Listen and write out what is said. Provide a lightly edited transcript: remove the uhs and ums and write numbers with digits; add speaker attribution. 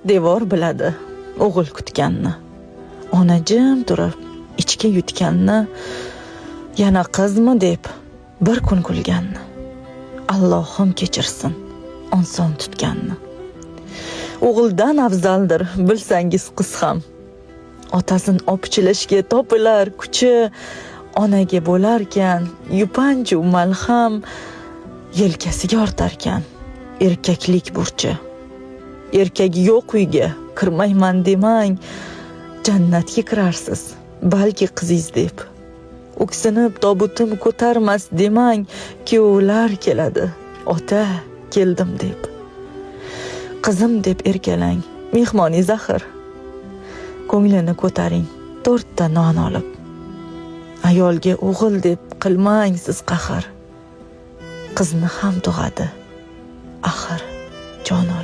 Speaker 1: To'rt devor biladi o'g'il kutganni. Ona jim turib ichga yutganni, yana qizmi deb bir kun kulganni. Allohim kechirsin oson tutganni. O'g'ildan afzaldir bilsangiz qiz ham. Otasin opichlashga topilar kuchi, onaga bo'larkan yupanchu malham, yelkasiga ortarkan erkaklik burchi. Erkagi yo'q uyga kirmayman demang, jannatga kirarsiz balki qizingiz deb. O'ksinib tobutim ko'tarmas demang, kuyovlar keladi ota keldim deb. Qizim deb erkalang, mehmoningiz axir. Ko'nglini ko'taring to'rtta non olib. Ayolga o'g'il deb qilmang siz qahr. Qizni ham tug'adi axir jon olib.